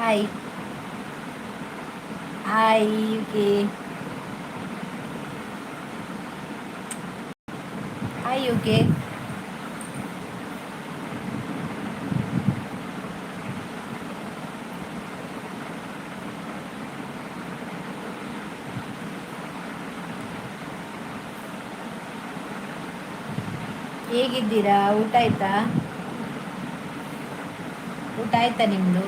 Hi hi Yuki. Hi UK. ಹೇಗಿದ್ದೀರಾ? ಊಟ ಆಯ್ತಾ? ಊಟ ಆಯ್ತಾ ನಿಮ್ಮದು?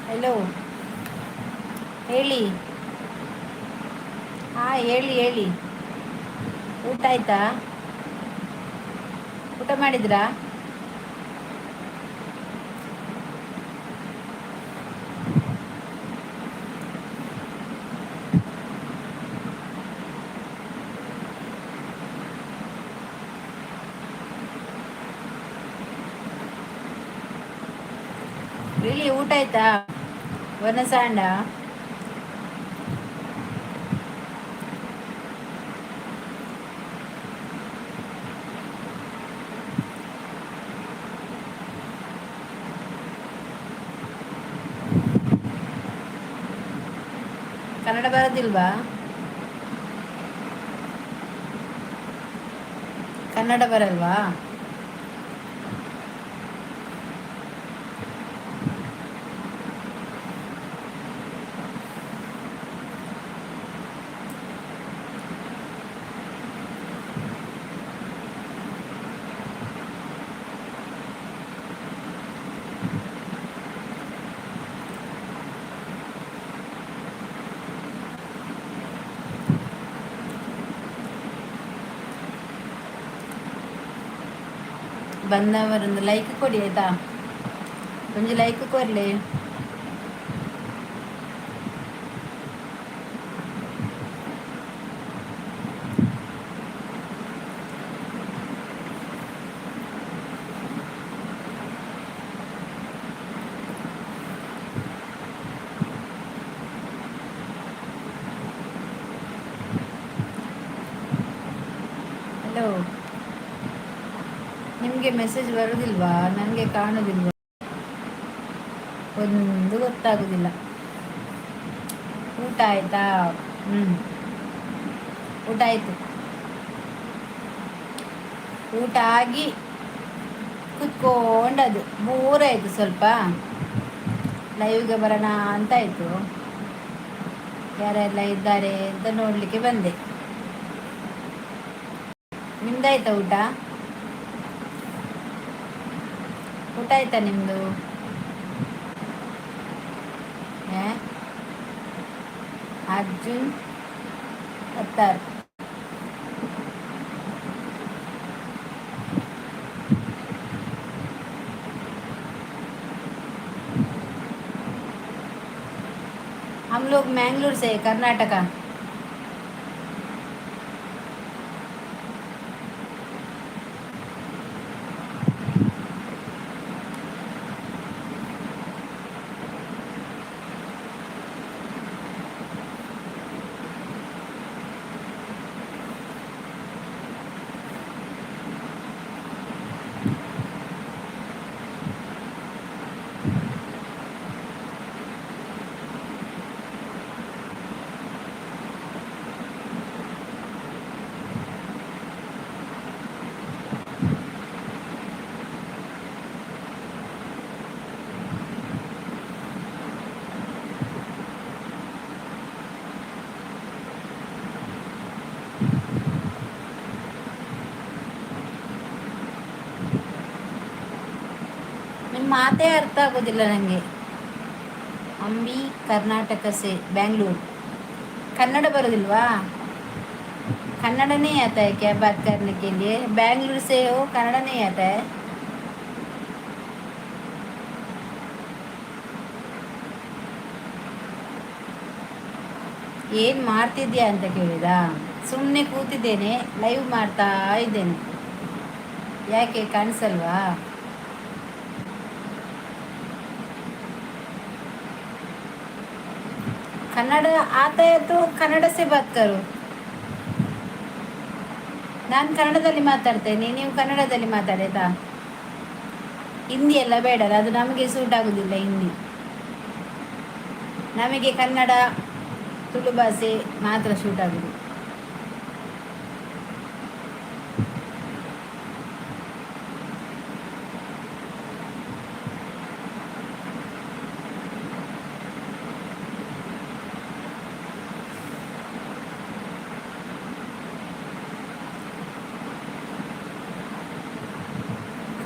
ಹಲೋ, ಹೇಳಿ. ಹಾಂ, ಹೇಳಿ ಹೇಳಿ. ಊಟ ಆಯ್ತಾ? ಊಟ ಮಾಡಿದ್ರಾ? ಹೇಳಿ, ಊಟ ಆಯ್ತಾ? ವನಸಾಂಡ. ಕನ್ನಡ ಬರೋದಿಲ್ವಾ? ಕನ್ನಡ ಬರಲ್ವಾ? ಬಂದವರೊಂದು ಲೈಕ್ ಕೊಡಿ ಆಯ್ತಾ? ಒಂದು ಲೈಕ್ ಕೊರಲಿ. ಹಲೋ, ನಿಮಗೆ ಮೆಸೇಜ್ ಬರೋದಿಲ್ವಾ? ನನಗೆ ಕಾಣೋದಿಲ್ವಾ? ಒಂದು ಗೊತ್ತಾಗೋದಿಲ್ಲ. ಊಟ ಆಯ್ತಾ? ಹ್ಞೂ, ಊಟ ಆಯಿತು. ಊಟ ಆಗಿ ಕುತ್ಕೊಂಡದು ಬೋರಾಯಿತು ಸ್ವಲ್ಪ. ಲೈವ್ಗೆ ಬರೋಣ ಅಂತ ಆಯಿತು. ಯಾರೆಲ್ಲ ಇದ್ದಾರೆ ಅಂತ ನೋಡಲಿಕ್ಕೆ ಬಂದೆ. ನಿಮ್ದಾಯ್ತಾ ಊಟ? ಊಟ ಆಯ್ತಾ ನಿಮ್ಮದು? ಅರ್ಜುನ್ ಕತ್ತಾರ್. हम लोग मैंगलोर से, कर्नाटका। ನಿಮ್ಮ ಮಾತೇ ಅರ್ಥ ಆಗೋದಿಲ್ಲ ನನಗೆ. ಅಂಬಿ ಕರ್ನಾಟಕ ಸೆ ಬ್ಯಾಂಗ್ಳೂರು. ಕನ್ನಡ ಬರೋದಿಲ್ವಾ? कन्नड़ नहीं आता है क्या बात करने के लिए? बैंगलोर से हो, कन्नड़ नहीं आता है? ಏನು ಮಾಡ್ತಿದ್ಯಾ ಅಂತ ಕೇಳಿದ? ಸುಮ್ಮನೆ ಕೂತಿದ್ದೇನೆ, ಲೈವ್ ಮಾಡ್ತಾ ಇದ್ದೇನೆ. ಯಾಕೆ, ಕಾಣಿಸಲ್ವಾ? कन्नड़ आता है तो कन्नड़ से बात करो. ನಾನು ಕನ್ನಡದಲ್ಲಿ ಮಾತಾಡ್ತೇನೆ, ನೀವು ಕನ್ನಡದಲ್ಲಿ ಮಾತಾಡಾಯ್ತಾ? ಹಿಂದಿ ಎಲ್ಲ ಬೇಡ, ಅದು ನಮಗೆ ಸೂಟ್ ಆಗುದಿಲ್ಲ ಹಿಂದಿ. ನಮಗೆ ಕನ್ನಡ, ತುಳು ಭಾಷೆ ಮಾತ್ರ ಸೂಟ್ ಆಗುದು.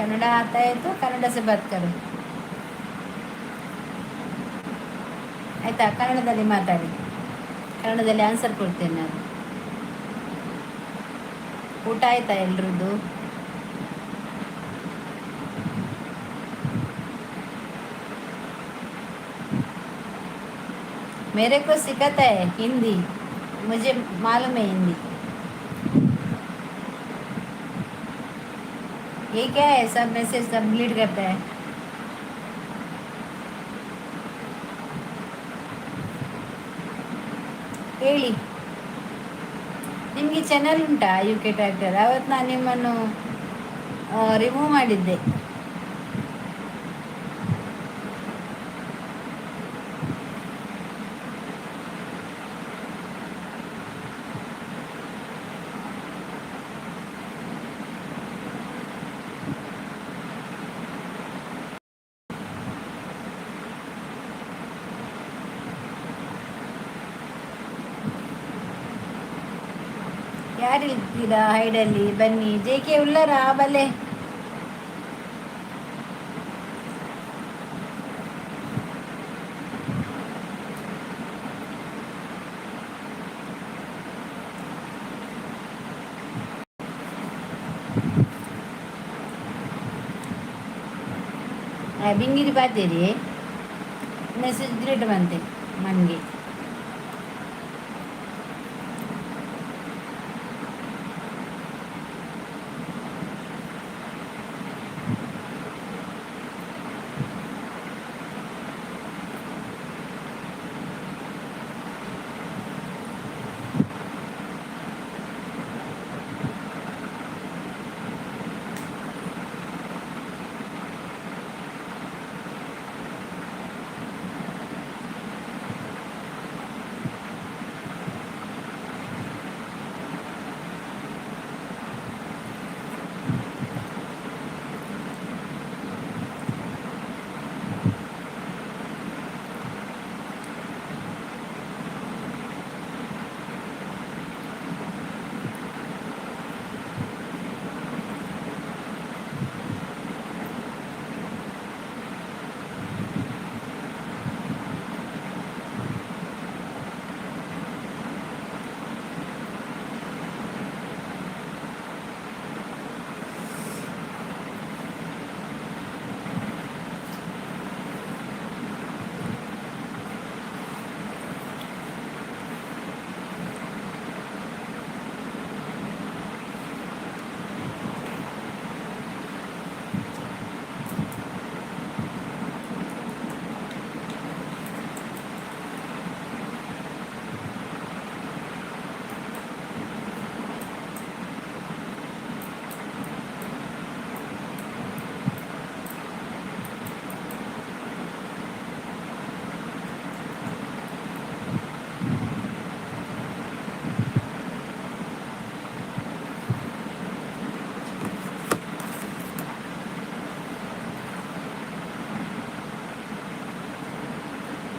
कन्नड़ आता है तो कन्नड़ से बात करो. ಆಯ್ತಾ? ಕನ್ನಡದಲ್ಲಿ ಮಾತಾಡಿ, ಕನ್ನಡದಲ್ಲಿ ಆನ್ಸರ್ ಕೊಡ್ತೇನೆ ನಾನು. ಊಟ ಆಯ್ತಾ ಎಲ್ರದ್ದು? मेरे को सिखाता है हिंदी, मुझे मालूम है हिंदी. ये क्या है? सब मैसेज सब डिलीट करता है. ಹೇಳಿ, ನಿಮಗೆ ಚಾನಲ್ ಉಂಟಾ? ಯು ಕೆ ಟ್ರ್ಯಾಕ್ಟರ್, ಅವತ್ತು ನಾನು ನಿಮ್ಮನ್ನು ರಿಮೂವ್ ಮಾಡಿದ್ದೆ. ಯಾರಿದ್ದೀರಾ ಹೈಡಲ್ಲಿ? ಬನ್ನಿ. ಜೆ ಕೆ ಉಲ್ಲರಾ? ಬಲೆ. ಬಿಂಗಿರಿ ಬಾತೇರಿ ಮೆಸೇಜ್ ಡಿಲೀಟ್ ಬಂತೆ ನನಗೆ.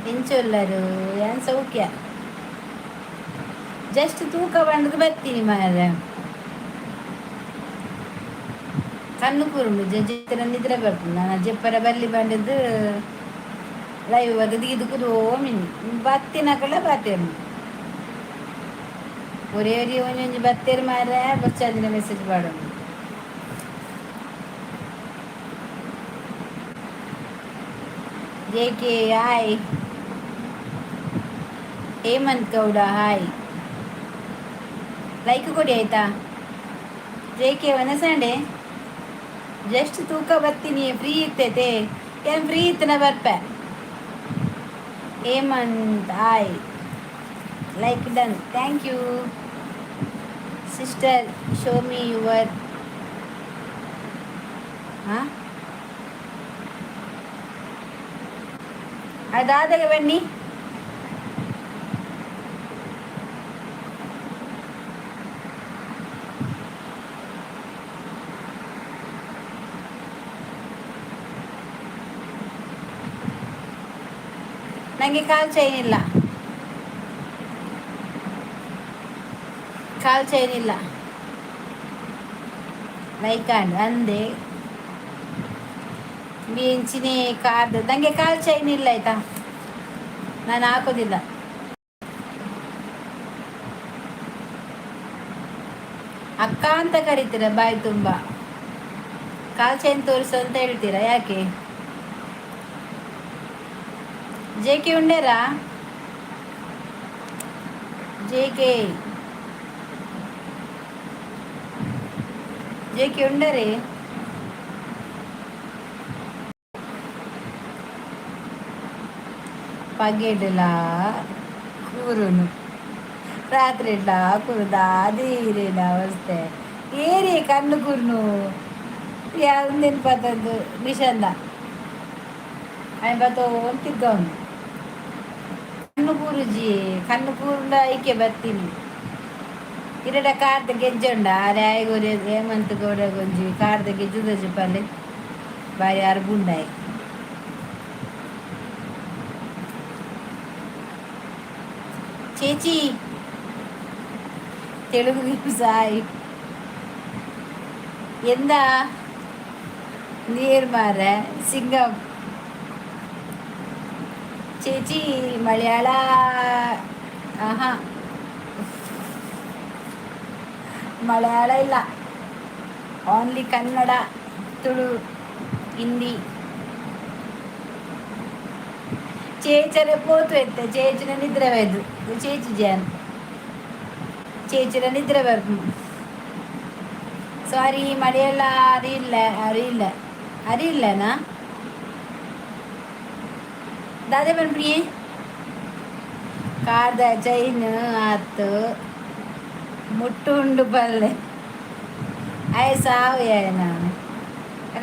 ಎಂಚೊಲ್ಲರು ಏನ್ ಸೌಖ್ಯ. ಜಸ್ಟ್ ತೂಕ ಬಂಡದು ಬರ್ತೀನಿ ಮಾರ್ರೆ. ಕಣ್ಣು ಕೂರುಂಡು ಜಜ್ಜಿನ ನಿದ್ರೆ ಬರ್ಪುಂಡು. ನಾನು ಜೆಪ್ಪರ ಬಲ್ಲಿ ಬಂಡದು ಲೈವ್ ಬತ್ತದು ಇದು ಕುದೋ ಮಿನಿ ಬತ್ತಿನಕಲ ಬಾತೇರು ಒರೇ ಒರಿ ಒಂಜೊಂಜಿ ಬತ್ತೇರು ಮಾರ್ರೆ. ಬೊಚ್ಚಾದಿನ ಮೆಸೇಜ್ ಪಾಡೊಂದು. J K hi. Hemant Gowda hi. Like ಕೊಡಿ ಆಯ್ತಾ. ಜೆ ಕೆ ವನಸಂಡೆ ಜಸ್ಟ್ ತೂಕ ಬರ್ತೀನಿ. ಫ್ರೀ ಇತ್ತೈತೆ ಏನು? ಫ್ರೀ ಇತ್ತನ ಬರ್ಪೆ. Hemant hi. Like done, thank you. Sister, show me your ಹಾಂ ಅದಾದಾಗ ಬನ್ನಿ. ನನಗೆ ಕಾಲು ಚೈನ್ ಇಲ್ಲ, ಕಾಲು ಚೈನ್ ಇಲ್ಲ. ಲೈಕ್ ಅಂದೆ ಮಿಂಚಿನಿ ಕಾರ್ದು. ನನಗೆ ಕಾಲು ಚೈನ್ ಇಲ್ಲ ಆಯ್ತಾ, ನಾನು ಹಾಕೋದಿಲ್ಲ. ಅಕ್ಕ ಅಂತ ಕರಿತೀರ ಬಾಯಿ ತುಂಬ, ಕಾಲು ಚೈನ್ ತೋರಿಸು ಅಂತ ಹೇಳ್ತೀರಾ ಯಾಕೆ? ಜೆ ಕೆ ಉಂಡೇರಾ? ಜೆ ಕೆ, ಜೆ ಕೆ ಉಂಡರೇ? ಪಗೆಡ್ಲ ಕೂರುನು, ರಾತ್ರಿ ಕೂರು ದಾದೀರೇನ ಅವಸ್ಥೆ. ಏರಿ ಕಣ್ಣು ಕೂರ್ನು ಯಾವ್ದು ಪತ್ತಂದು ನಿಶಂದ ఆయన ತಿಗ್ಗವನು. ಕಣ್ಣು ಕೂರುಜಿ, ಕಣ್ಣು ಕೂರುಂಡ ಐಕೆ ಬರ್ತೀನಿ. ಇರಡ ಕಾರ್ದ ಗೆಜ್ಜೊಂಡ ಆರೆ ಆಯ್ಗೋರಿ. ಹೇಮಂತ್ ಗೌಡ ಗೊಂಜಿ ಕಾರ್ದ ಗೆಜ್ಜುದಜಿ ಪಲ್ಲೆ ಬಾರಿ ಅರ್ಬುಂಡಾಯ್. ചേച്ചി തെലുഗു സായി എന്താ നീർമാര സിംഗം ചേച്ചി മലയാള. ആഹാ, മലയാള ಇಲ್ಲ, ಓನ್ಲಿ ಕನ್ನಡ, ತುಳು, ಹಿಂದಿ. ചേച്ചരെ പോത്തു എത്ത ചേച്ചിനെ നിദ്ര വയത്. ചേച്ചി ಜಾನ್ ചേച്ചിനെ നിദ്ര വരുന്നു. ಸಾರಿ, ಮಲಯಾಳ അറിയില്ല, അറിയില്ല, അറിയില്ലനാ. ದಾದೆ ಪನ್ಪಿನಿ ಕಾರ್ದ ಚೈನ್ ಆತು ಮುಟ್ಟು ಉಂಡು ಪಲ್ಲೆ ಆಯ್ ಸಾವು. ನಾನು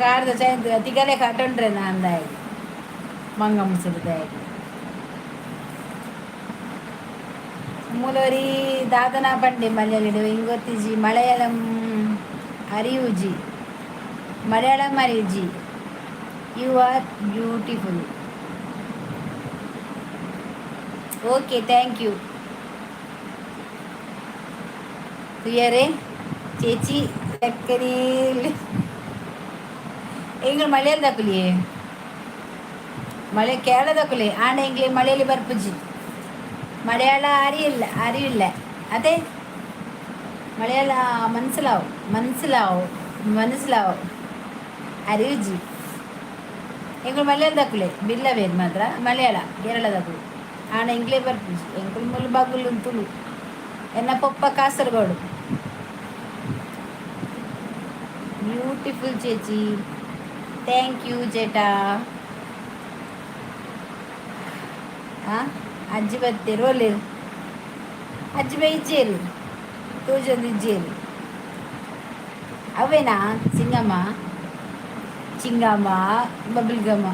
ಕಾರ್ದ ಚೈನ್ ತಿಗಲೆ ಕಟ್ಟೊಂಡ್ರೆ ನಾಂದಾಯ್ ಮಂಗ ಮುಸುರುದಾಯ್. ಮೂಲವರಿ ದಾದನಾ ಪಂಡೆ ಮಲಯಾಳಿಡು ಇಂಗೊತ್ತಿಜಿ. Malayalam ಅರಿಯುಜಿ, Malayalam ಅರಿಯುಜಿ. You are beautiful. Okay, thank you. തുയരെ ചേച്ചി ലക്കനേല് ಎಂಗಳು ಮಲಯಾಳದಕುಲಿಯೇ ಮಳೆ ಕೇರಳದಕುಲೆ ಆಂಡ ಎಂಗ್ಲೆ ಮಳೆಯಲ್ಲಿ ಬರ್ಪುಜಿ. ಮಲಯಾಳ അറിയില്ല, അറിയില്ല. അതെ, മലയാള മനസ്സിലാവും, മനസ്സിലാവും, മനസ്സിലാവും. അറിയുജി. ಎಂಗಳು ಮಲಯಾಳದಕುಲೆ ಬಿಲ್ಲವೇರು ಮಾತ್ರ ಮಲಯಾಳ ಕೇರಳದಕುಲು ಆಂಡ ಎಂಗ್ಲೇ ಬರ್ಪುಜಿ. ಎಂಕುಲು ಮುಲು ಬಗುಲು ತುಳು. ಎನ್ನ ಪೊಪ್ಪ ಕಾಸರಗೋಡು. ಬ್ಯೂಟಿಫುಲ್ ചേച്ചി. Thank you ചേട്ടാ. ಆ ಅಜ್ಜಿ ಬತ್ತೇರು ಒಲ್ಲೇರು ಅಜ್ಜಿ ಬೈ ಇಜ್ಜೇರು ತೋಜೊಂದು ಇಜ್ಜೇರು ಅವೇನಾ? ಸಿಂಗಮ್ಮ ಚಿಂಗಮ್ಮ ಬಬಲ್ಗಮ್ಮ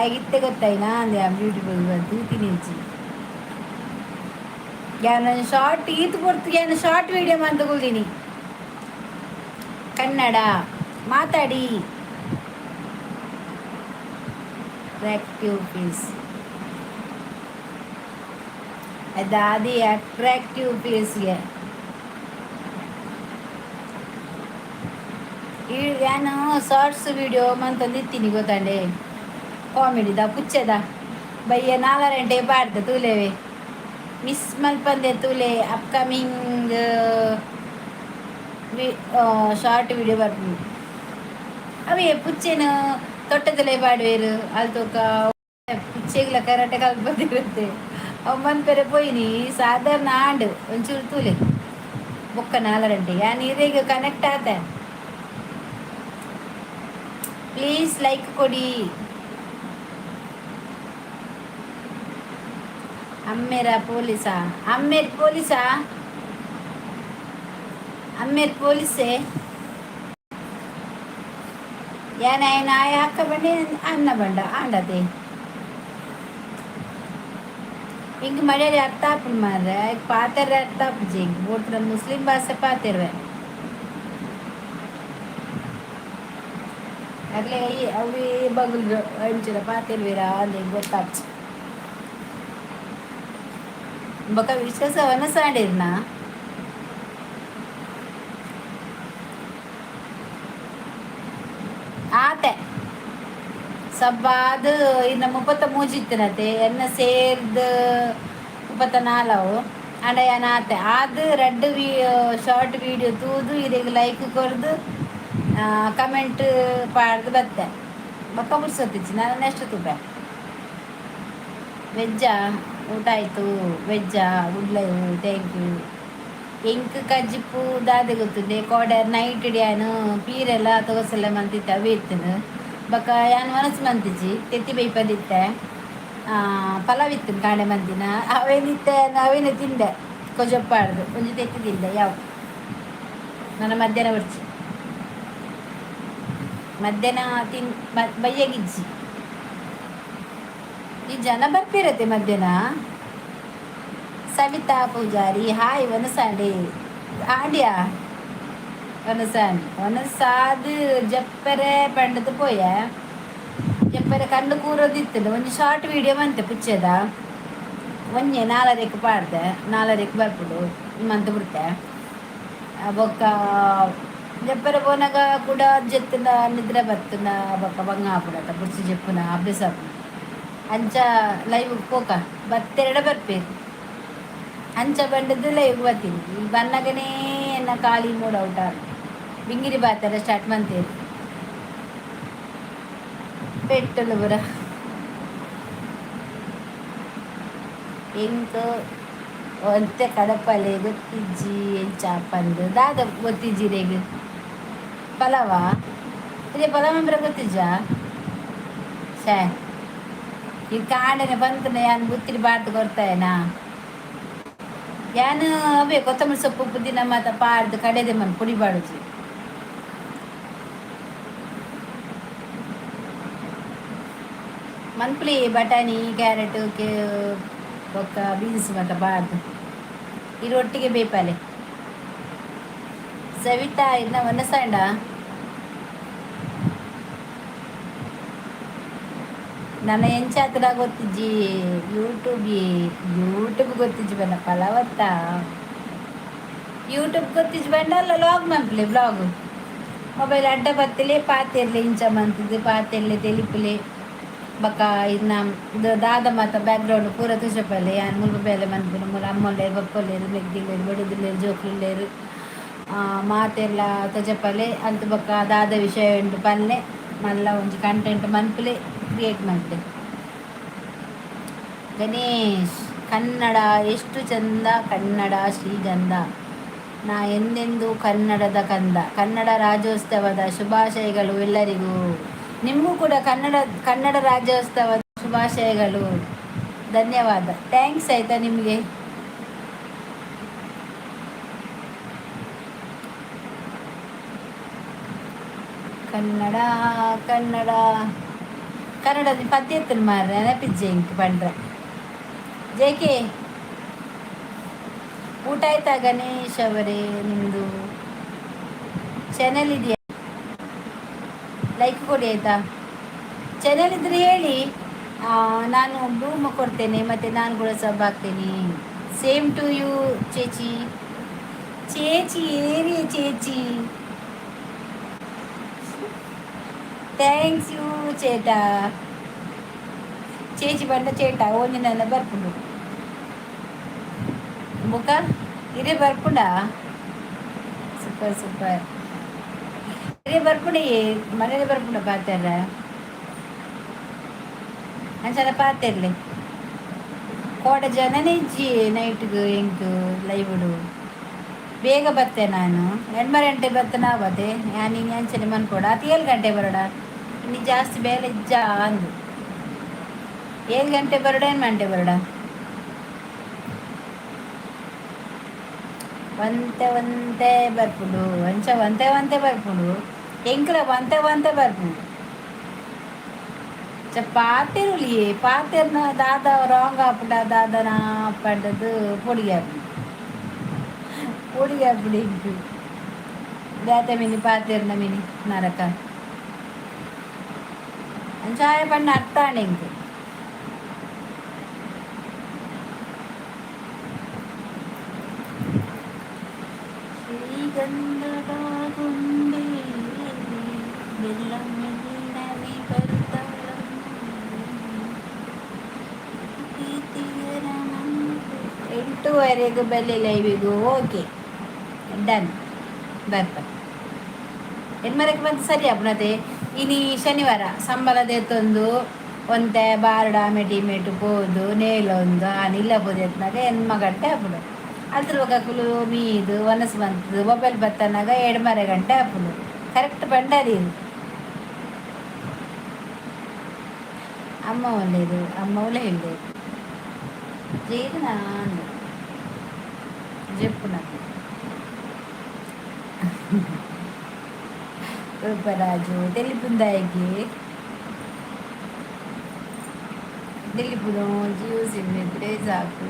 ಆಗಿತ್ತೆ ಗೊತ್ತಾಯ್ನಾ ಅಂದೆ. ಬ್ಯೂಟಿಫುಲ್ ತೂತಿನಿ ಇಜ್ಜಿ. ಯಾನ ಶಾರ್ಟ್ ಈತ್ ಪೊರ್ತು ಯಾನ ಶಾರ್ಟ್ ವಿಡಿಯೋ ಮಂತುಕೊಲ್ದಿನಿ. ಕನ್ನಡ ಮಾತಾಡಿ. Attractive face. ದಾದಿ ಅಟ್ರಾಕ್ಟಿವ್ ಫೇಸ್ಗೆ ಈ ಯಾನು ಶಾರ್ಟ್ಸ್ ವಿಡಿಯೋ ಮಂತೊಂದಿತ್ತೀನಿ ಗೊತ್ತಾಂಡೆ, ಕಾಮಿಡಿದ ಪುಚ್ಚೆದ ಬಯ್ಯ 4 ಗಂಟೆ ಪಾಡ್ದ ತೂಲೆವೆ. ಮಿಸ್ ಮಲ್ಪಂದೆ ತೂಲೆ. ಅಪ್ಕಮಿಂಗ್ ಶಾರ್ಟ್ ವಿಡಿಯೋ ಬರ್ಪುಂಡು. ಅವೇ ಪುಚ್ಚೆನ ತೊಟ್ಟದಲ್ಲೇ ಪಾಡುವೇರು. ಅಲ್ತೊಕ ಪುಚ್ಚೆಗ್ಲ ಕರಾಟೆ ಕಲ್ಪದಿರುತ್ತೆ. ಅವು ಮನ್ಪೆರೆ ಪೋಯಿನಿ ಸಾಧಾರಣ ಆಂಡ್. ಒಂಚೂರು ತೂಲೆ ಬೊಕ್ಕ 4 ಗಂಟೆಗೆ ಯಾನ್ ಇರೆಗ್ ಕನೆಕ್ಟ್ ಆತೆ. ಪ್ಲೀಸ್ ಲೈಕ್ ಕೊಡಿ. ಅಮ್ಮೇರ ಪೊಲೀಸಾ? ಅಮ್ಮೇರ್ ಪೊಲೀಸಾ? ಅಮ್ಮೇರ್ ಪೊಲೀಸೇ. ಯಾನ್ ಆಯ ಅಕ್ಕ ಬಂಡೆ ಅನ್ನ ಬಂಡ ಆಂಡತೆ. ಇಂಕ್ ಮಲಯಾಳಿ ಅರ್ಥ ಆಪುಂಡು ಮಾರ್ರೆ, ಪಾತೆರ್ರೆ ಅರ್ಥ ಆಪುಜಿ ಇಂಕ್. ಬೋಟ್ರ ಮುಸ್ಲಿಂ ಭಾಷೆ ಪಾತೆರ್ವೆ ಅಗ್ಲೆ. ಅವೇ ಬಗಲ್ ಅಂಚಿನ ಪಾತೆರ್ವೇರಾ ಅಂದ್ ಎಂಕ್ ಗೊತ್ತಾಪುಜಿ. ಬೊಕ ವಿಶ್ವಾಸ ವನಸಾಂಡಿರ್ನ ಆತೆ. ಸಬ್ಬಾದ್ ಇನ್ನ 33 ಇತ್ತಿನತೆ, ಎನ್ನ ಸೇರ್ದ್ 34 ಅವು. ಅಂಡ ಯಾನ್ ಆತೆ ಆದ್ ರಡ್ಡ್ ವಿ ಶಾರ್ಟ್ ವಿಡಿಯೋ ತೂದು ಇರೆಗ್ ಲೈಕ್ ಕೊರ್ದು ಕಮೆಂಟ್ ಪಾಡ್ದು ಬತ್ತೆ. ಬೊಕ್ಕ ಪುರ್ಸೊತ್ತಿಜ್ಜಿ. ನಾನು ನೆಕ್ಸ್ಟ್ ತೂಪೆ. ವೆಜ್ಜಾ? ಊಟ ಆಯಿತು. ವೆಜ್ಜಾ? Good live, thank you. ಎಂಕ್ ಕಜಿಪು ದಾದೆ ಗೊತ್ತುಂಡೆ, ಕೋಡೆ ನೈಟ್ ಯಾನ್ ಪೀರೆಲ್ಲ ತೋಸೆಲ್ಲ ಮಂತಿತ್ತೆ, ಅವೇ ಇತ್ತುಂಡು. ಬೊಕ ಯಾನ್ ವನಸ್ ಮಂತಿಜಿ, ತೆತ್ತಿ ಬೇಯ್ಪದಿತ್ತೆ. ಪಲಾವ್ ಇತ್ತು ಕಾಂಡೆ ಮಂತಿನ, ಅವೇನಿತ್ತೆ, ಅವೇನೆ ತಿಂದೆ. ಕೊಜಪ್ಪಾಡ್ದು ಒಂಜಿ ತೆತ್ತಿ ತಿಂದೆ. ಯಾವ ನನ್ನ ಮಧ್ಯಾಹ್ನ ಬರ್ಚಿ, ಮಧ್ಯಾಹ್ನ ತಿನ್ ಬಯ್ಯಗಿಜ್ಜಿ. ಈ ಜನ ಬರ್ಪಿರತ್ತೆ ಮಧ್ಯಾಹ್ನ. ಸವಿತಾ ಪೂಜಾರಿ ಹಾಯ್. ವನಸಾಂಡೆ ಆಂಡ್ಯಾ? ವನಸಾಂಡ್ ವನಸಾದ್ ಜಪ್ಪರೆ ಪಂಡದು ಪೋಯ. ಜಪ್ಪರೆ ಕಣ್ಣು ಕೂರೋದಿತ್ತು. ಒಂಜಿ ಶಾರ್ಟ್ ವಿಡಿಯೋ ಮಂತೆ ಪುಚ್ಚೆದ, ಒಂಜೆ ನಾಲರೆಕ್ ಪಾಡ್ದೆ. ನಾಲರೆಕ್ ಬರ್ಪುಂಡು ಮಂತ್ ಬಿಡ್ತೆ. ಬೊಕ್ಕ ಜಪ್ಪರೆ ಪೋನಾಗ ಕೂಡ ಜೆತ್ತುಂಡ ನಿದ್ರೆ ಬತ್ತುಂಡ ಬೊಕ್ಕ ಬಂಗ ಆಪುಡತ ಬುಡ್ಸಿ ಜೆಪ್ಪುನ ಅಭ್ಯಾಸ ಆಪುಂಡು. ಅಂಚ ಲೈವ್ ಪೋಕ ಬತ್ತೆರಡ ಬರ್ಪೇರು. ಅಂಚ ಬಂಡದ್ದು ಲೈವ್ ಬರ್ತೀನಿ. ಈ ಬನ್ನಗನೇ ಎನ್ನ ಖಾಲಿ ಮೂಡ್ ಔಟ್ ಆಗ ಬಿಂಗಿರಿ ಬಾತರ ಸ್ಟಾರ್ಟ್ ಮಂತೇರಿ ಪೆಟ್ಟಲು ಬರ. ಎಂಕ್ ಒಂತೆ ಕಡಪಲೆ ಗೊತ್ತಿಜ್ಜಿ ಎಂಚ ಪಂದ್. ದಾದ ಗೊತ್ತಿಜ್ಜಿ ರೇಗ್? ಪಲಾವ ಇದೇ? ಪಲಾವ್ ಅಂಬ್ರೆ ಗೊತ್ತಿಜ್ಜಾ? ಛೇ, ಈ ಕಾಂಡನೆ ಬಂತನೆ ಯಾನ್ ಬುತ್ತಿರಿ ಬಾರ್ದು ಕೊರ್ತಾಯನಾ ಯಾನ್. ಅವೇ ಕೊತ್ತಂಬರಿ ಸೊಪ್ಪು ಪುದೀನ ಮಾತ ಪಾಡ್ದು ಕಡೆದೆ ಮನ್ ಪುಡಿ ಬಾಡುಜಿ. ಮನ್ಪುಲಿ ಬಟಾಣಿ ಕ್ಯಾರೆಟ್ ಕೆ ಬೊಕ್ಕ ಬೀನ್ಸ್ ಮಾತ ಬಾರ್ದು ಈ ರೊಟ್ಟಿಗೆ ಬೇಪಾಲೆ. ಸವಿತಾ ಇನ್ನ ವನಸಾಂಡ. ನನ್ನ ಎಂಚಾತ್ರ ಗೊತ್ತಿಜ್ಜಿ. ಯೂಟ್ಯೂಬ್ ಯೂಟ್ಯೂಬ್ ಗೊತ್ತಿಜ್ಜಿ ಬಣ್ಣ ಪಲಾವತ್ತ ಯೂಟ್ಯೂಬ್ ಗೊತ್ತಿಜ್ಜಿ ಬಣ್ಣ ಅಲ್ಲ. Log ಮನ್ಪುಲೆ, blog. ಮೊಬೈಲ್ ಅಡ್ಡ ಬತ್ತಲೆ ಪಾತೆರ್ಲೆ. ಇಂಚ ಮಂತಿದ್ದು ಪಾತೆರ್ಲೆ, ತೆಲಿಪುಲೆ. ಬೊಕ್ಕ ಇನ್ನ ದಾದ ಮಾತ ಬ್ಯಾಕ್ಗ್ರೌಂಡ್ ಪೂರ ತುಜಪಲ್ಲೆ. ಯಾನ್ ಮುಲ್ಪ ಬೇಲೆ ಮನ್ಪುನ. ಮೂಲ ಅಮ್ಮೊಲ್ಲೇರು, ಬೊಕ್ಕೊಲ್ಲೇರು, ಮೆಗ್ದಿಲ್ಲೇರು, ಬಡುದಿಲ್ಲೇರು, ಜೋಕ್ಲುಲ್ಲೇರು, ಮಾತೆರ್ಲ ತೊಜಪಲೆ. ಅಂತ ಬೊಕ್ಕ ದಾದ ವಿಷಯ ಉಂಡು ಪನ್ಲೆ. ಮಲ್ಲ ಒಂಜಿ ಕಂಟೆಂಟ್ ಮನ್ಪುಲೆ, ಕ್ರಿಯೇಟ್ ಮನ್ಪುಲೆ. ಗಣೇಶ್, ಕನ್ನಡ ಎಷ್ಟು ಚಂದ, ಕನ್ನಡ ಶ್ರೀಗಂಧ, ನಾ ಎಂದೆಂದೂ ಕನ್ನಡದ ಕಂದ. ಕನ್ನಡ ರಾಜ್ಯೋತ್ಸವದ ಶುಭಾಶಯಗಳು ಎಲ್ಲರಿಗೂ. ನಿಮಗೂ ಕೂಡ ಕನ್ನಡ ಕನ್ನಡ ರಾಜ್ಯೋತ್ಸವದ ಶುಭಾಶಯಗಳು. ಧನ್ಯವಾದ, thanks ಆಯಿತಾ ನಿಮಗೆ. ಕನ್ನಡ ಕನ್ನಡ ಕನ್ನಡ ಪದ್ಯತ್ತನ ಮಾರ್ರೆ ನೆನಪಿಜ್ಜೆ ಇಂಕ್ ಪಂಡ್ರೆ. ಜೇಕೆ, ಊಟ ಆಯ್ತಾ ಗಣೇಶ್ ಅವರೇ ನಿಮ್ಮದು? ಚಾನೆಲ್ ಇದೆಯಾ? ಲೈಕ್ ಕೊಡಿ ಆಯ್ತಾ? ಚಾನೆಲ್ ಇದ್ರೆ ಹೇಳಿ. ನಾನು ರೂಮ್ ಕೊಡ್ತೇನೆ ಮತ್ತು ನಾನು ಕೂಡ ಸಬ್ ಆಗ್ತೇನೆ. ಸೇಮ್ ಟು you ಚೇಚಿ. ಚೇಚಿ ಏರಿ ಚೇಚಿ. Thanks you ಚೇಟಾ. ಚೇಚಿ ಬಂಡ ಚೇಟ ಒಂಜಿ ನನ್ನ ಬರ್ಪುಂಡು ಬುಕ್ಕ ಇರೇ ಬರ್ಪುಂಡ. Super super. ಇರೇ ಬರ್ಪುಂಡ, ಮನೇಲಿ ಬರ್ಪುಂಡ ಪಾತೆರ ಅಂಚನ ಪಾತೆರ್ಲೆ. ಕೋಡ ಜನನೇ ಇಜ್ಜಿ ನೈಟ್ಗ್ ಎಂಕ್ ಲೈವ್ಡು. ಬೇಗ ಬತ್ತೆ ನಾನು. ಎಣ್ಮರ ಗಂಟೆ ಬತ್ತನ ಬತ್ತೆ ನಾನು. ಅಂಚನೆ ಮನ್ಪೋಡ ಆತ 7 ಗಂಟೆ ಬರೋಡ. ಇನ್ನು ಜಾಸ್ತಿ ಬೇಲೆ ಇಜ್ಜ ಅಂದು. 7 ಗಂಟೆ ಬರೋಡ, 8 ಗಂಟೆ ಬರೋಡ. ಒಂತೆ ಒಂತೆ ಬರ್ಪುಂಡು. ಅಂಚ ಒಂತೆ ಒಂತೆ ಬರ್ಪುಂಡು. ಎಂಕ್ಲ ಒಂತೆ ಒಂತೆ ಬರ್ಪುಂಡು. ಚ ಪಾತೆರುಲಿಯೇ ಪಾತೆರ್ನ ದಾದ ರಾಂಗ್ ಆಪುಂಡ ದಾದನ ಪಂಡದು ಪೊಡಿಗೆ ಆಪುಂಡು, ಪೊಡಿಗೆ ಆಪುಂಡು ಎಂಕ್. ಬೇತೆ ಮಿನಿ ಪಾತೆರ್ನ ಮಿನಿ ನರಕ. ಅಂಚಾಯ ಪಂಡ ಅರ್ಥ ಆಂಡ್ ಎಂಕ್. ಶ್ರೀಗಂಧದ ಗೊಂಬೆಯಲ್ಲಿ ಮೆಲ್ಲ ಮೆಲ್ಲನೆ ಬರ್ತಾಳಮ್ಮ ಪ್ರೀತಿಯರ. 8ವರೆಗೂ ಬಲ್ಲಿ ಲೈವಿಗೂ. Okay, done. ಬರ್ಪ. ಎಣ್ಮರಕ್ಕೆ ಬಂದು ಸರಿ ಆಪುನತೆ. ಇನಿ ಶನಿವಾರ ಸಂಬಳ ದೇತೊಂದು ಒಂತೆ ಬಾರ್ಡ ಆಮೆಟಿ ಮೇಟು ಪೋದು ನೇಲೊಂದು ಆನ್ ಇಲ್ಲ ಪೋದೆತ್ನಾಗ 8 ಗಂಟೆ ಆಪುಂಡು. ಅಲ್ತ್ರ ಬೊಕ ಮೀದು ವನಸ್ ಬಂತದು ಮೊಬೈಲ್ ಬತ್ತನಾಗ ಎಡ್ಮರೆ ಗಂಟೆ ಆಪುಂಡು. ಕರೆಕ್ಟ್ ಬಂಡಾರಿ. ಅಮ್ಮ ಒಳ್ಳೇದು, ಅಮ್ಮ ಒಳ್ಳೆ ಹೇಳలేదు ಜೀರ್ಣ ಜೆಪ್ಪುನ. ರೂಪರಾಜು ತೆಲಿಪುಂದಾಯಿಗೆ ತೆಲಿಪುನು. ಜಿಯೋ ಸಿಮ್ ಇದ್ರೆ ಸಾಕು.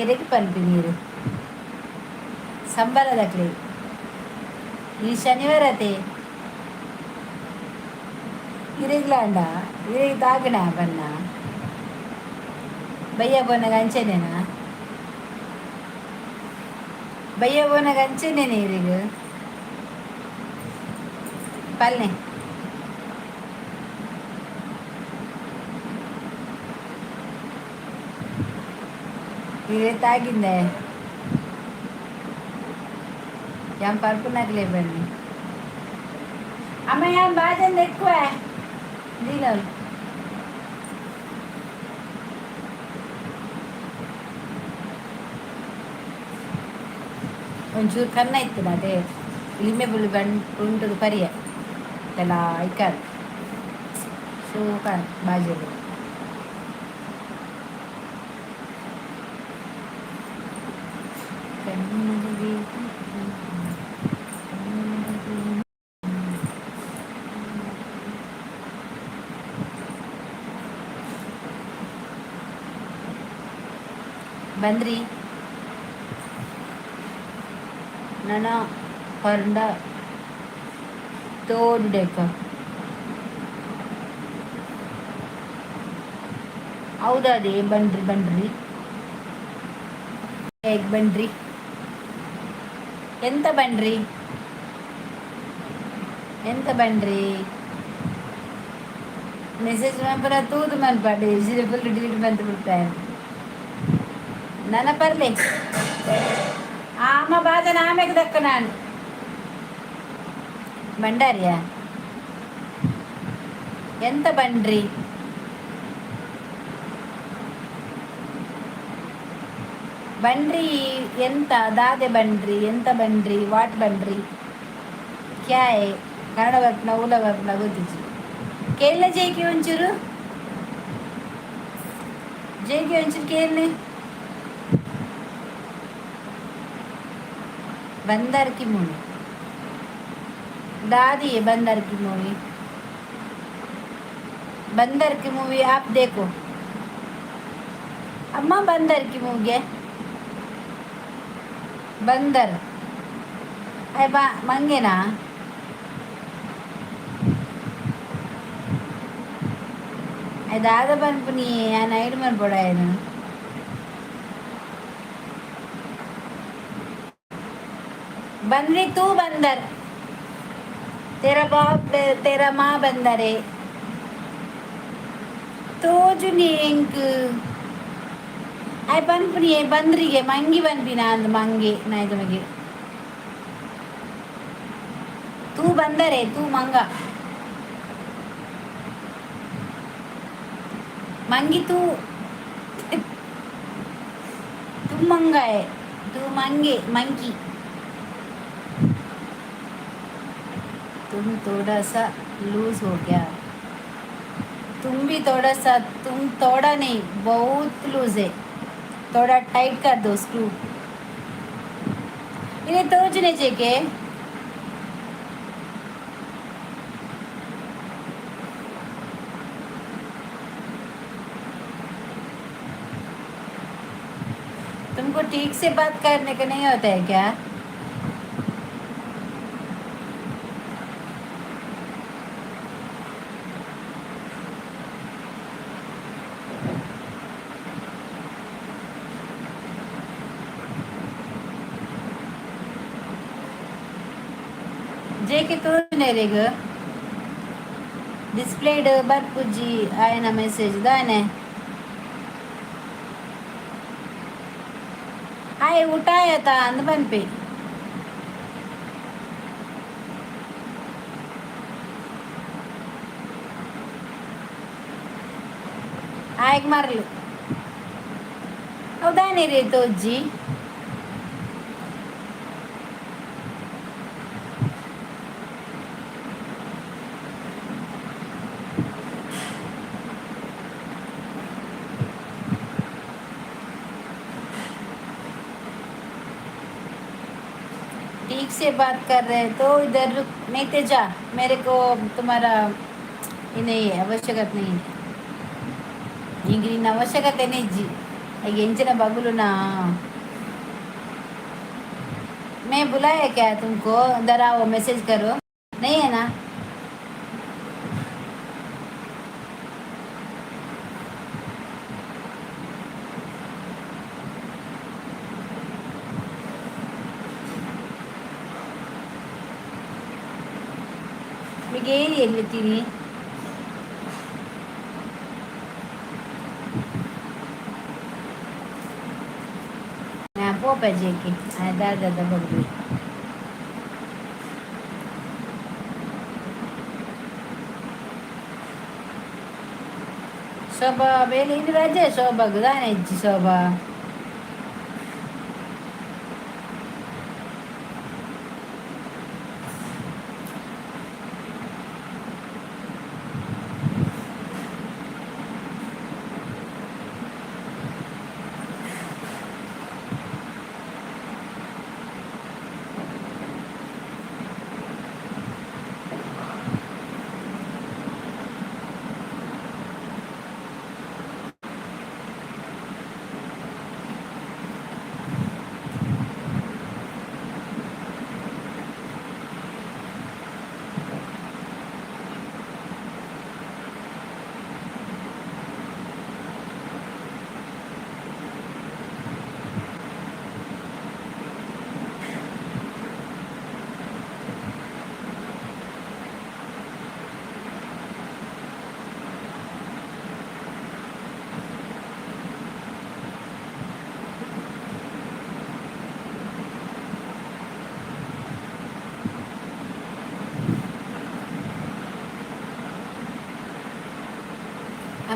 ಎರೆಗೆ ಪನ್ಪಿ ನೀರು ಸಂಬಳದಕ್ಲೆ. ಈ ಶನಿವಾರ ಅತೆ ಇರೆಗ್ಲಾಂಡ ಇರೆಗ್ ತಾಗಣ ಬಣ್ಣ ಬಯ್ಯ ಬೋನಗ ಅಂಚೆನೇನಾ? ಬಯ್ಯ ಬೋನಗ ಅಂಚೆನೇನೆ ಇರೆಗ್ ಪಲ್ನೆ. ಇರೆ ತಾಗಿಂದೆ ಯಾನ್ ಪರ್ಪುನಕ್ಲೆ ಬನ್ನಿ. ಅಮ್ಮ, ಯಾನ್ ಬಾಜನ್ ఎక్కువ ದೀನಲ್. ಒಂಚೂರು ಕನ್ನ ಇತ್ತು ಅದೇ ಲಿಂಬೆ ಪುಳಿ ಬಣ್ ಉಂಟುದು ಪರಿಯ ಎಲ್ಲ ಐಕಾರ್ ಶೋಕ ಬಾಜಲು. ಕಣ್ಣಲ್ಲಿ. ಬಂದ್ರಿ ನನ್ನ ಪರ್ಂಡ ತೋಡ್ಡೆಕ. ಹೌದಾ? ಅದೇ ಬನ್ರಿ ಬನ್ರಿ. ಹೇಗೆ ಬನ್ರಿ? ಎಂತ ಬನ್ರಿ? ಎಂತ ಬನ್ರಿ? ಮೆಸೇಜ್ ಮನ್ಪುನ ತೂದು ಮನ್ಪಾಡಿ ಫುಲ್ ಡಿಲೀಟ್ ಬಂತು ಬಿಡ್ತಾರೆ. ನನ್ನ ಪರ್ಲೆ ಆಮ ಬಾಜನ ಆಮೆಗೆ ದಕ್ಕ ನಾನು ಬಂಡಾರಿಯ. ಎಂತ ಬನ್ರಿ? ಬನ್ರಿ ಎಂತ ದಾದೆ ಬನ್ರಿ? ಎಂತ ಬನ್ರಿ? What ಬನ್ರಿ? ಕ್ಯಾಯ್ ಕನ್ನಡ ಬರ್ಪುನ ಊಲ ಬರ್ಪುನ ಗೊತ್ತಿಜ್ಜಿ. ಕೇಳಲೆ ಜೈಕಿ ಒಂಚೂರು, ಜೈಕಿ ಒಂಚೂರು ಕೇಳಲೆ. बंदर की मूवी दादी है. बंदर की मूवी, बंदर की मूवी आप देखो अम्मा. बंदर की मूवी है. बंदर अरे बा मंगेना. ದಾದ ಪನ್ಪುನಿ ಯಾನ್ ಐಡ್ ಮನ್ಪೊಡಾಯೆನ್. बंदरी तू बंदर, तेरा बाप तेरा माँ बंदर है. ತೋಜುನಿ ಎಂಕ್ ಆಯ್ ಪನ್ಪುನಿ ಬಂದ್ರಿಗೆ ಮಂಗಿ ಪನ್ಪಿನ ಅಂದ್ ಮಂಗೆ ನಾಯ್ದ ಮಗೆ. ತೂ ಬಂದರೆ ತೂ ಮಂಗ ಮಂಗಿ ತೂ तू मंगा है, तू मंगे मंकी. तुम थोड़ा सा लूज हो गया. तुम भी थोड़ा सा, तुम थोड़ा नहीं, बहुत लूज है. थोड़ा टाइट कर दो स्क्रू. इन्हें तोजने चाहिए. तुमको ठीक से बात करने का नहीं होता है क्या? ಜೆ ಕೆ ತೋಜುನೇರೆಗ್ ಡಿಸ್ಪ್ಲೇಡ್ ಬರ್ಪುಜಿ ಆಯನ ಮೆಸೇಜ್ ದಾನೆ. ಆಯ್ ಊಟ ಆಯತಾ ಅಂದ್ ಪನ್ಪೆ. ಆಯ್ಗ್ ಮರ್ಲು ಹೌದಾನೆ ರೀ ತೋಜ್ಜಿ. ठीक से बात कर रहे हैं तो इधर रुक, नहीं तो जा. मेरे को तुम्हारा ये नहीं है, आवश्यकता नहीं है. ಈಗ ನಿನ್ನ ಅವಶ್ಯಕತೆನೇ ಇಜ್ಜಿ. ಎಂಚಿನ ಬಗುಲುನಾ. मैं बुलाया क्या तुमको? इधर आओ, मैसेज करो. नहीं है ना? ನಿಮಗೆ ಎಲ್ಲಿತ್ತೀನಿ? ಪೋಪೆ ಜೇಕಿ ದಾದ ಬಗ್ಲಿ. ಶೋಭಾ ಬೇಲೆ ಇನ್ನು ರಜೆ ಶೋಭಾಗ್ ದಾನೆ ಇಜ್ಜಿ ಶೋಭಾ.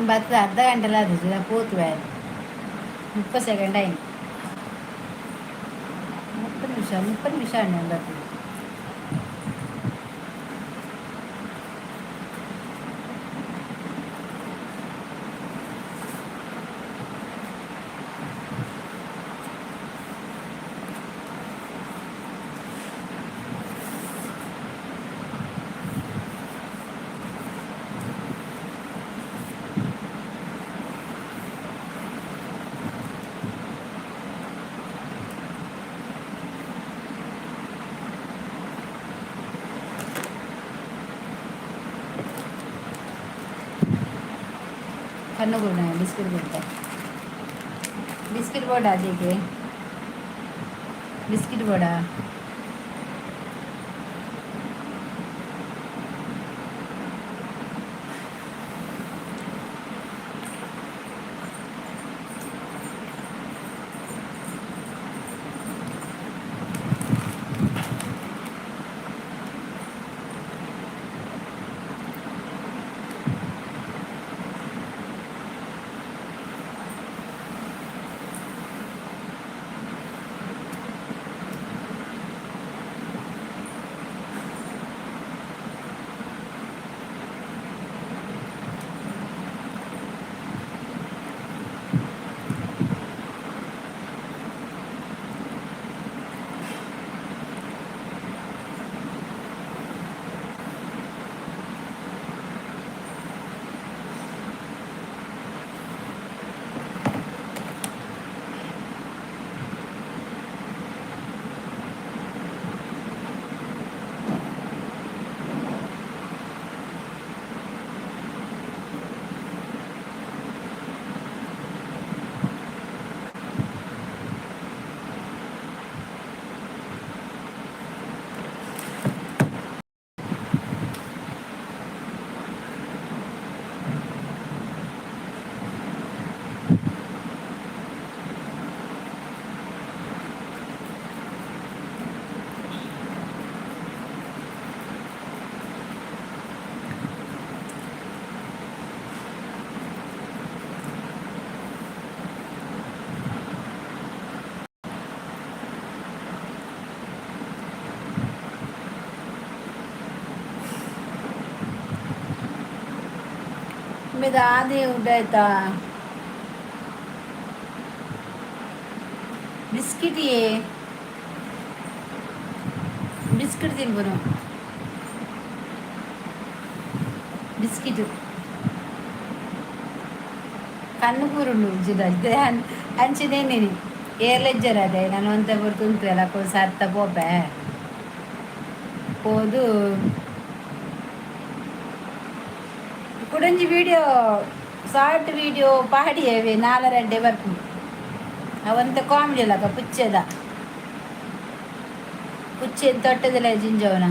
ಬರ್ತದೆ ಅರ್ಧ ಗಂಟೆಲ್ಲ ಅದು ಪೋತುವೆ 30 ಸೆಕೆಂಡ್ ಆಯ್ತು. 30 ನಿಮಿಷ, 30 ನಿಮಿಷ ಅಣ್ಣ ಬರ್ತದೆ. ಕಣ್ಣು ಕೊಡ ಬಿಸ್ಕೆಟ್ ಕೊಡ್ತೆ. ಬಿಸ್ಕೆಟ್ ಬೋಡ ಅದಕ್ಕೆ? ಬಿಸ್ಕೆಟ್ ಬೋಡ? మీద ಆದಿ ಊಟ ಆಯ್ತಾ? ಬಿಸ್ಕಿಟ್, ಏ ಬಿಸ್ಕಿಟ್ ತಿನ್ಬನು. ಬಿಸ್ಕಿಟ್ ಕಣ್ಣು ಕೂರುಂಡು ಉಜ್ಜಿದ ಅಂಚಿನೇನೇನಿ ಏರ್ಲೆಜ್ಜರ. ಅದೇ ನಾನು ಒಂತೆ ಬರ್ತುಂತು ಎಲ್ಲ ಸರ್ತ ಪೋಪೆ ಪೋದು. ಕುಡೊಂಜಿ ವಿಡಿಯೋ, ಶಾರ್ಟ್ ವಿಡಿಯೋ ಪಾಡಿಯವೆ ನಾಲರಡ್ಡೆ ಬರ್ಪು. ಅವಂತ ಕಾಮಿಡಿ ಅಲ್ಲಕ ಪುಚ್ಚೆದ ಪುಚ್ಚೆ ತೊಟ್ಟದಲ್ಲ ಜಿಂಜವನ.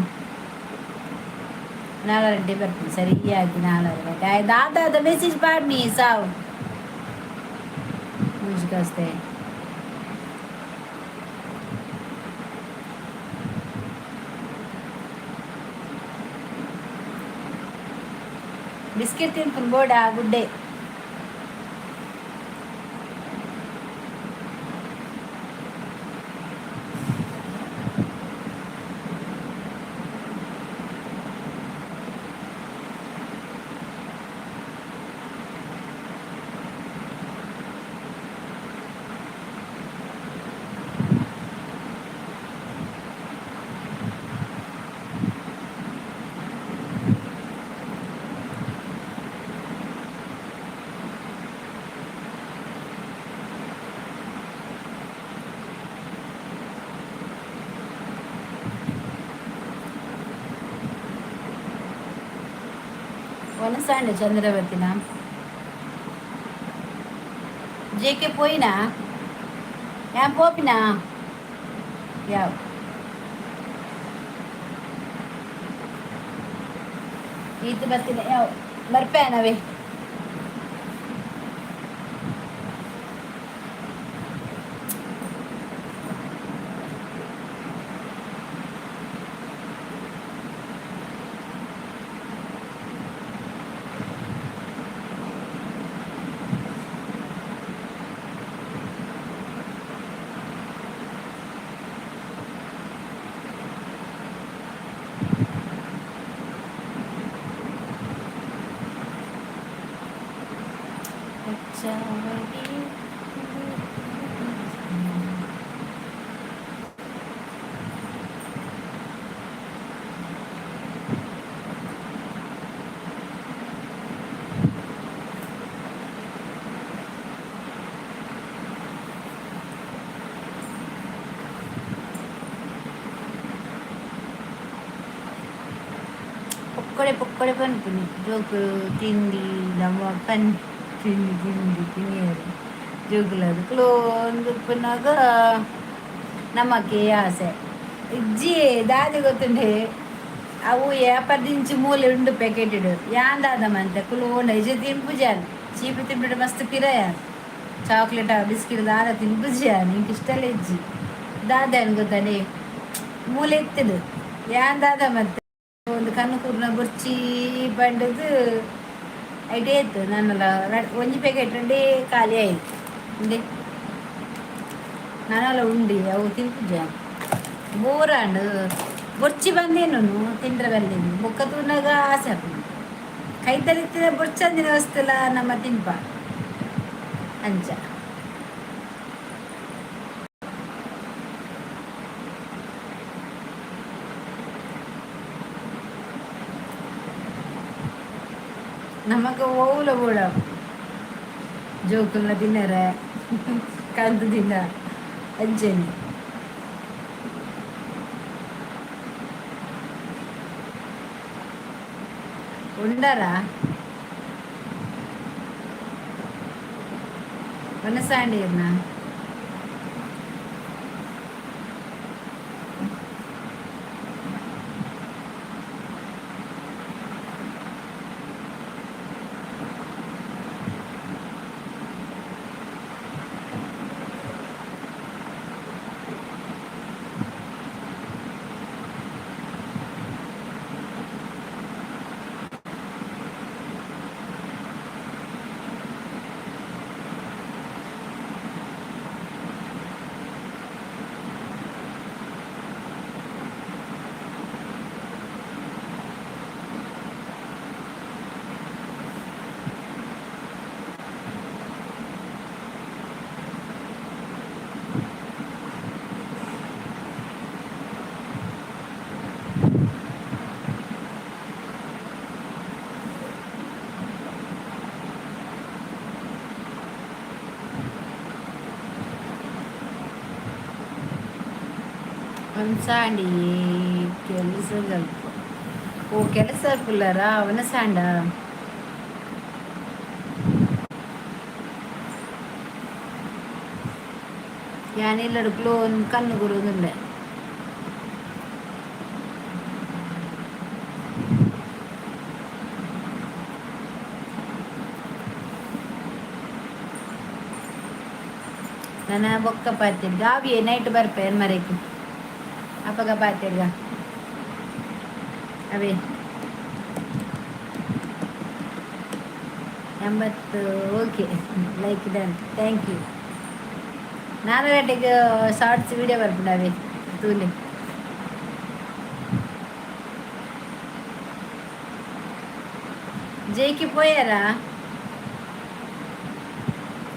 ನಾಲರಡ್ಡೆ ಬರ್ಪು ಸರಿಯಾಗಿ ನಾಲರ. ದಾದಾದ ಮೆಸೇಜ್ ಪಾಡ್ನಿ ಸಾವು ಮುಂಚಿಕಸ್ತೆ. ಬಿಸ್ಕೆಟ್ ತಿನ್ಪುನ್ ಬೋಡ ಗುಡ್ಡೆ? ವನಸಾಂಡ ಚಂದ್ರವತಿನ ಜೆ ಕೆ ಪೋಯಿನಾ? ಯಾನ್ ಪೋಪಿನಾ? ಯಾವ ಈತ ಬರ್ತೀನಿ, ಯಾವ ಬರ್ಪೇನವೇ? ಪೊಕ್ಕಡೆ ಪೊಕ್ಕಡೆ ಪನ್ಪುನಿ ಜೋಕುಲು ತಿಂಡಿ ನಮ್ಮ ಪನ್. ತಿಂಡಿ ತಿಂಡಿ ತಿನ್ನಿಯರು ಜೋಕುಲದು ಕ್ಲೋಂದುಪ್ಪುನಗ ನಮಕ್ಕೆ ಆಸೆ ಇಜ್ಜಿ ದಾದಿ ಗೊತ್ತುಂಡೆ. ಅವು ಏಪದಿಂಚಿ ಮೂಲೆ ಉಂಡು ಪ್ಯಾಕೆಟ್ ಯಾನ್ ದಾದ ಮಂತೆ ಕುಲು ಓಂಡ ಇಜ್ಜಿ ತಿನ್ಪುಜಾನ್. ಚೀಪಿ ತಿನ್ಬಿಟ್ಟು ಮಸ್ತ್ ಪಿರಯ ಚಾಕ್ಲೇಟ್ ಬಿಸ್ಕಿಟ್ ದಾದ ತಿನ್ಪುಜಾನ್. ಇಂಕ್ ಇಷ್ಟಲ ಇಜ್ಜಿ. ದಾದ ಗೊತ್ತಾನೆ ಮೂಲೆ ಇತ್ತದು. ಯಾನ್ ದಾದ ಮತ್ತೆ ಒಂದು ಕಣ್ಣು ಕೂರ್ನ ಬೊರ್ಚಿ ಬಂಡದು ಐಟೇ ಇತ್ತು. ನನ್ನಲ್ಲ ಒಂಜಿ ಪ್ಯಾಕೆಟ್ ರೆಡ್ಡಿ ಖಾಲಿ ಆಯ್ತು. ಉಂಡೆ ನಾನೆಲ್ಲ ಉಂಡಿ ಅವು ತಿನ್ಪುಜ. ಬೋರಾಂಡ್ ಬೊರ್ಚಿ ಬಂದೇನು ತಿಂದ್ರೆ ಬಂದೇನು. ಬೊಕ್ಕ ತೂನಾಗ ಆಸೆ ಆಪುಂಡು. ಕೈತಲಿತ್ತಿನ ಬೊರ್ಚಂದಿನ ವಸ್ತುಲ ನಮ್ಮ ತಿನ್ಪ ಅಂಚ. ನಮಕ್ ಓವುಲ ಬೋಡ ಜೋಕುಲ್ನ ತಿನ್ನರೆ ಕಂತು ತಿನ್ನ ಅಂಚೆನೆ. ಉಂಡರಾ ವನಸಾಂಡಿರ್ನ? ಒಂಸಾಂಡಿ ಕೆಲಸದಲ್ಪ. ಓ, ಕೆಲಸ ಪುಲ್ಲರಾ ವನಸಾಂಡ? ಯಾನೆಲ್ಲಡು ಕ್ಲೋನ್ ಕಣ್ಣು ಗುರುದುಂಡೆ. ನನ್ನ ಬೊಕ್ಕ ಪಾತೆರ್ಗ ಆವಿಯೇ ನೈಟ್ ಬರ್ಪೆ ಮರೆಕ್ ಅಪಗ ಪಾತೆರ್ಗ ಅವೇ. 80. Okay, like done, thank you. ನಾನು ಗಂಟೆಗೆ ಶಾರ್ಟ್ಸ್ ವಿಡಿಯೋ ಬರ್ಪುಂಡು ಅವೇ ತೂಲೆ. ಜೈಕಿ ಪೋಯಾರಾ?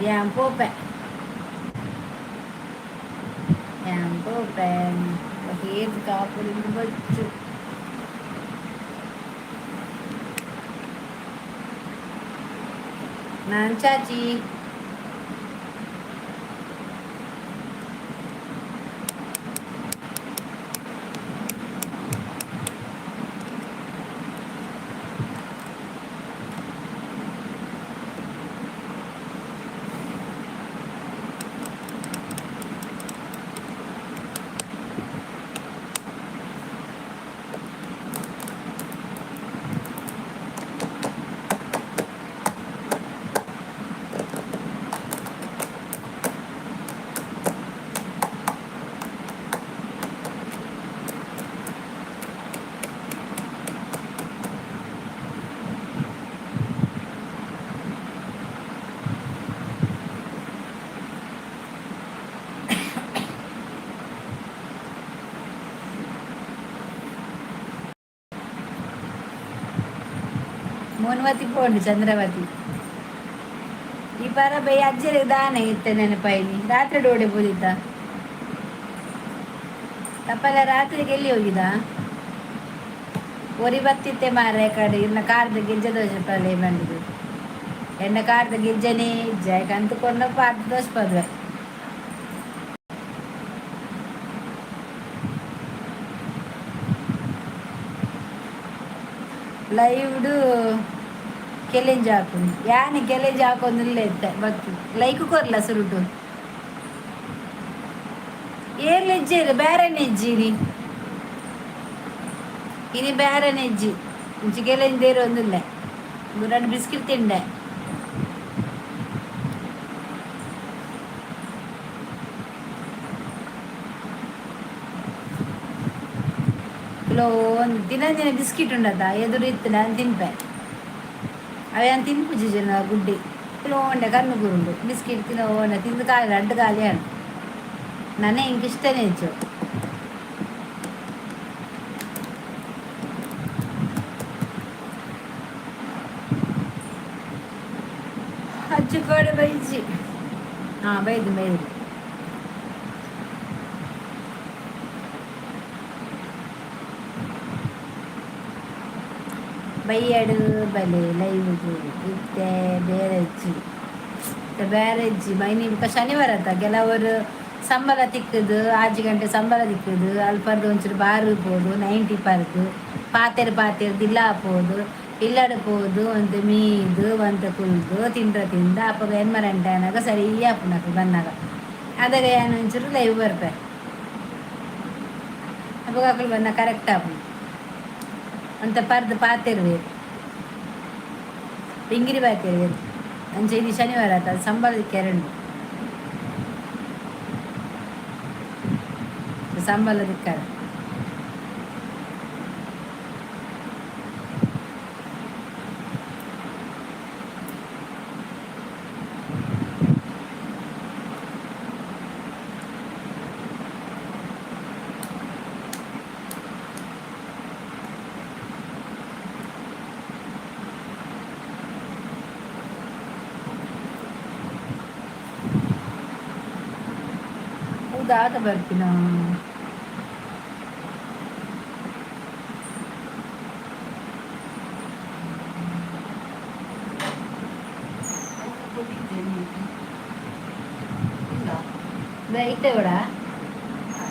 ಯಾನ್ ಪೋಪೆ, ಯಾನ್ ಪೋಪೆ. ಏತ್ ಕಾಪುಡು ಬಚ್ಚು. ನಾನ್ ಚಾಚಿ. ಮೋನ್ವತಿ ಪೋಂಡು ಚಂದ್ರವತಿ. ಈ ಪರ ಬೈ ಅಜ್ಜರಿಗೆ ದಾನ ಇತ್ತೆ ನೆನಪಾಯಿನಿ. ರಾತ್ರಿ ಡೋಡೆ ಪೋದಿತ್ತ ತಪ್ಪಲ. ರಾತ್ರಿಗೆ ಎಲ್ಲಿ ಹೋಗಿದ? ಒರಿ ಬತ್ತಿತ್ತೆ ಮಾರ್ರೆ ಕಡೆ. ಇನ್ನ ಕಾರ್ದ ಗಿಜ್ಜ ದೋಸೆ ಪಲ್ಲೆ ಬಂದಿದ್ದು. ಎಣ್ಣ ಕಾರ್ದ ಗಿಜ್ಜನೇ ಇಜ್ಜ ಕಂತುಕೊಂಡ ಪಾರ್ದ ದೋಸೆ ಪದ್ವೆ. ಲೈವ್ಡು ಕೆಲೆಂಜ್ ಹಾಕು. ಯಾನಿ ಕೆಲೆಂಜ್ ಹಾಕೊಂದಿಲ್ಲ ಇತ್ತೆ ಬತ್ತು ಲೈಕ್ ಕೊರ್ಲ ಸುರುಟು. ಏರ್ಲ ಇಜ್ಜೇರು ಬೇರೆನೆ ಇಜ್ಜಿನಿ ಇನಿ ಬೇರೆನೆ ಇಜ್ಜಿ. ಇಂಚಿ ಕೆಲೆಂಜ್ ದೇರು ಒಂದಿಲ್ಲ. ಎರಡು ಬಿಸ್ಕಿಟ್ ತಿಂಡೆ. ಕಿಲೋ ಒಂದು ದಿನ ದಿನ ಬಿಸ್ಕಿಟ್ ಉಂಡತ ಎದುರು ಇತ್ತು ನಾನು ತಿನ್ಪೆ. ಅವೆ ತಿನ್ಪುಜಿ ಜನ ಗುಡ್ಡಿ ಕಿಲೋ ಉಂಡೆ ಕಣ್ಣು ಗುರುಂಡು ಬಿಸ್ಕಿಟ್ ತಿನ್ನೋ ತಿಂದು ಖಾಲಿ ರಡ್ಡು ಖಾಲಿ ಅಣ್ಣ ನನ್ನೇ ಇಂಕ ಇಷ್ಟನೇ ಹೆಚ್ಚು. ಅಚ್ಚು ಕೋಡೆ ಬೈಜಿ. ಹಾಂ, ಬೈದು ಬೈದು. ಬೈಯಡು ಬಲೆ ಲೈವ್ಗು. ಇತ್ತೆ ಬೇರೆ ಇಜ್ಜಿ, ಇತ್ತೆ ಬೇರೆ ಇಜ್ಜಿ. ಮೈನಿ ಬೊಕ ಶನಿವಾರ ಅತ್ತ, ಕೆಲವರು ಸಂಬಳ ತಿಕ್ಕುದು, 6 ಗಂಟೆ ಸಂಬಳ ತಿಕ್ಕುದು. ಅಲ್ಪರ್ದು ಒಂಚೂರು ಬಾರು ಪೋದು, ನೈಂಟಿ ಪರ್ದು ಪಾತೆರ್ ಪಾತೆರ್ ದಿಲ್ಲ ಪೋದು, ಇಲ್ಲಡೆ ಪೋದು ಒಂತೆ ಮೀದು ಒಂತೆ ಕುಲ್ದು ತಿಂಡ್ರ ತಿಂದ ಅಪಗ 8 ಗಂಟೆ ಆನಾಗ ಸರಿ ಆಪುಂಡು ಬಂದಾಗ. ಅದಗ ಯಾನ್ ಒಂಚೂರು ಲೈವ್ ಬರ್ಪೆ. ಅಪಗ ಅಕುಲು ಬಂದ ಕರೆಕ್ಟ್ ಆಪುಂಡು. ಒಂತೆ ಪರ್ದು ಪಾತೆರ್ವೆರ್, ಪಿಂಗಿರಿ ಪಾತೆರ್ವೆರ್. ಅಂಚ ಇನಿ ಶನಿವಾರ ಆತ, ಸಂಬಳ ತಿಕ್ಕೆರೆ ಉಂಡು, ಸಂಬಳ ತಿಕ್ಕರೆ. ದಾದ ಬರ್ಪಿನ? ಇತ್ತೆ ಕೂಡ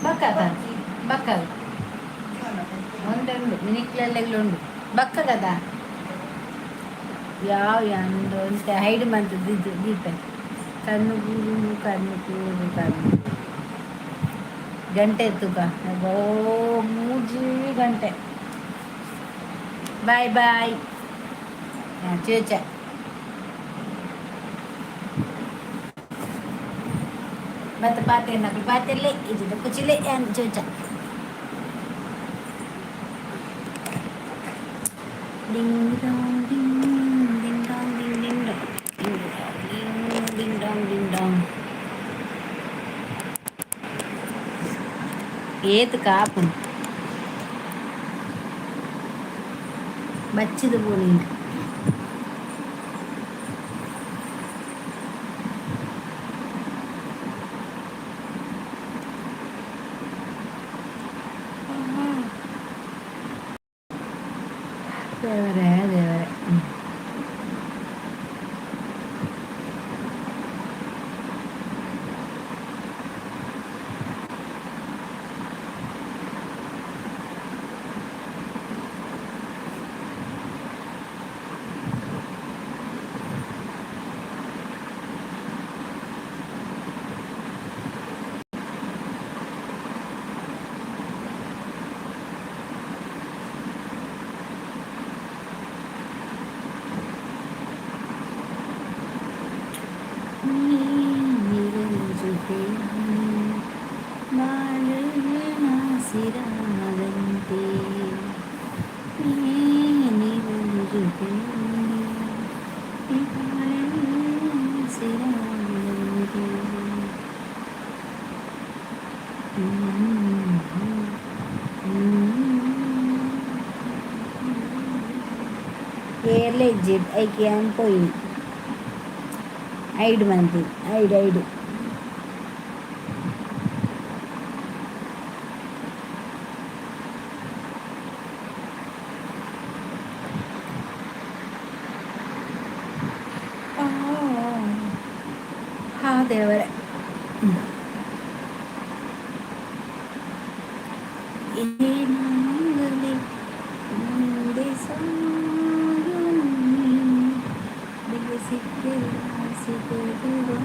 ಬಕ್ಕ ಬಕ್ಕ ಉಂಟು, ಮಿನಿಕ್ಲೆಲ್ಲೆಗ್ಲು ಉಂಡು ಬಕ್ಕ ಕದ ಯಾವ ಅಂದು ಒಂತೆ ಹೈಡ್ ಮಂತದ್ದು ದೀಪ. ಕಣ್ಣು ಕೂರು, ಕಣ್ಣು ಕೂರು, ಕಣ್ಣು ಗಂಟೆ ತೂಕ. ಓ, 3 ಗಂಟೆ. ಬಾಯ್ ಬಾಯ್ ಚೇಚ. ಮತ್ತೆ ಪಾತೆ ನಕಲು ಪಾತೆಲ್ಲೇ ಇದು ಕುಚಿಲೆ ಚೇಚ. Ding dong ding ding dong ding ding dong ding ding dong ding dong. ಏತ್ ಕಾಪುಂಡು ಬಚ್ಚಿದ ಪೋಲಿ. ದೇವರೇ ದೇವರೇ. ಜೊತೆ ಬಾಳುಸಿರಾಗಂತೆ ಜೊತೆ ಸಿರಾಗಂತೆ. ಏರ್ಲೆ ಇಜ್ಜಿ ಐಕೆ ಪೋಯಿ ಐಡ್ ಮಂತಿ ಐಡ್ ಐಡ್. ಹಾ ದೇವರೇ. ಏನಾಗಲಿ ಮುಂದೆ ಸಾಗು ನೀ. ತಿಂದು.